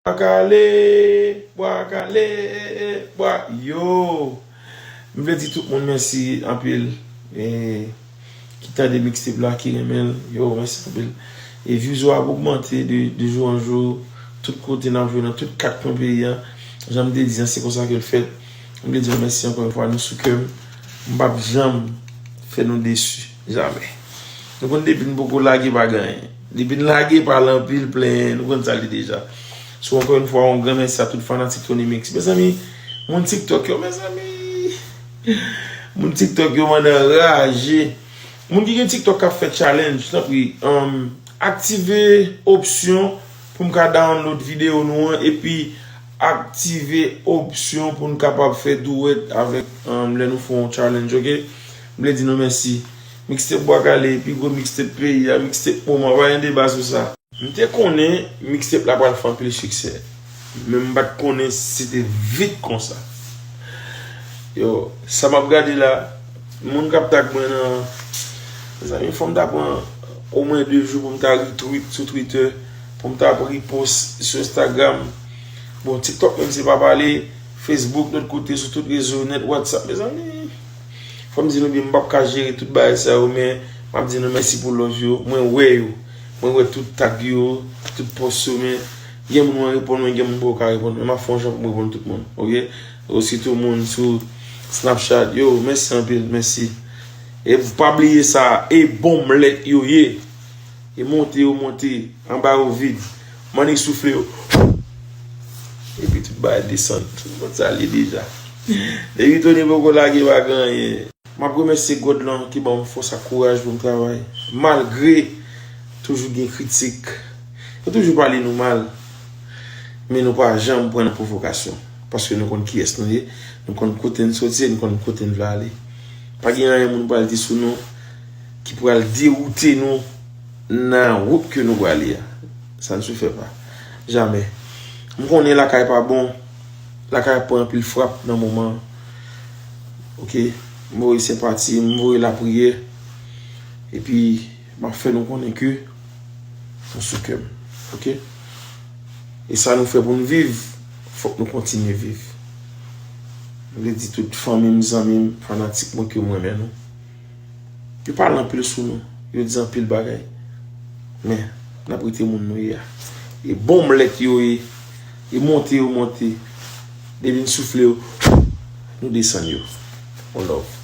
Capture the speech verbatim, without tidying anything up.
Bwa kale, bwa kale, eh, eh, bwa, yo. M vle di tout moun mèsi anpil, eh, ki tande mixtape la, ki renmen l. Yo, mèsi anpil. E views yo ap ogmante de, de jou an jou. Tout kote n ap jwe nan tout kat kwen peyi a. Jan m te di a, se konsa ke l fèt. M vle di nou mèsi ankò yon fwa, nou sou kè m. M p ap janm fè nou desi. Jamè. Nou konn depi n poko lage pa gen anyen. Depi n lage pa l anpil plenyen, nou konn sa l ye deja. So, ankò yon fwa, yon gran mèsi a tout fanatik Tony Mix. Mezanmi, moun TikTok yo, mezanmi. Moun TikTok yo, mwen anraje. Moun ki gen TikTok k ap fè challenge, tanpri, um, aktive opsyon pou m ka download videyo nou an, epi aktive opsyon pou n kapab fè duet avèk, um, lè nou fè yon challenge, oke? M vle di nou mèsi. Mixtape Bwa Kale, pi gwo mixtape peyi a, mixtape moman, pa gen deba sou sa. M te konnen mixtape la pral fè anpil siksè, men m pa t konnen si se te vit konsa. Yo, sa m ap gade la, moun k ap tag mwen nan, mezanmi, fò m ta pran omwen de jou pou m ta retweet sou Twitter, pou m ta repost sou Instagram. Bon, TikTok menm se pa pale, Facebook lòt kote, sou tout rezo nèt, WhatsApp, mezanmi. Fò m di nou byen, m p ap ka jere tout bagay sa yo, men m ap di nou mèsi pou love yo. Mwen wè yo. Mwen wè tout tag yo, tout post yo, men gen moun mwen reponn, men gen moun mwen poko ka reponn. Men m ap fè yon jan pou m reponn tout moun, oke? Yo, sitou moun sou Snapchat. Yo, mèsi anpil, mèsi. E pa bliye sa, e bonmlèt yo ye. E monte yo monte, anba yo vid. Mannik soufle yo. Epi tout bagay desann. Tout moun sa li deja. Depi Tony poko lage pa gen anyen. M ap remèsye God lan ki ban m fòs ak kouraj pou m travay. Malgre toujou gen kritik. Yo toujou pale nou mal. Men nou pa janm pran nan pwovokasyon. Paske nou konn kiyès nou ye. Nou konn kote n soti e nou konn kote n vle ale. Pa gen anyen moun pral di sou nou ki pral dewoute nou nan wout ke nou prale a. Ça ne se fait pas. Jamè. M konnen lakay pa bon. Lakay ap pran anpil frap nan moman an. Oke? M voye senpati, m voye lapriyè. Epi, m ap fè nou konnen ke nou sou kè m. Oke? E sa nou fè pou n viv, fòk nou kontinye viv. M vle di tout fanmi m, zanmi m, fanatik mwen ke m renmen nou. Yo pale anpil sou nou. Yo di anpil bagay. Men, n ap rete moun nou ye a. E bonmlèt yo ye. E monte yo monte. Depi n soufle yo, nou desann yo. On love.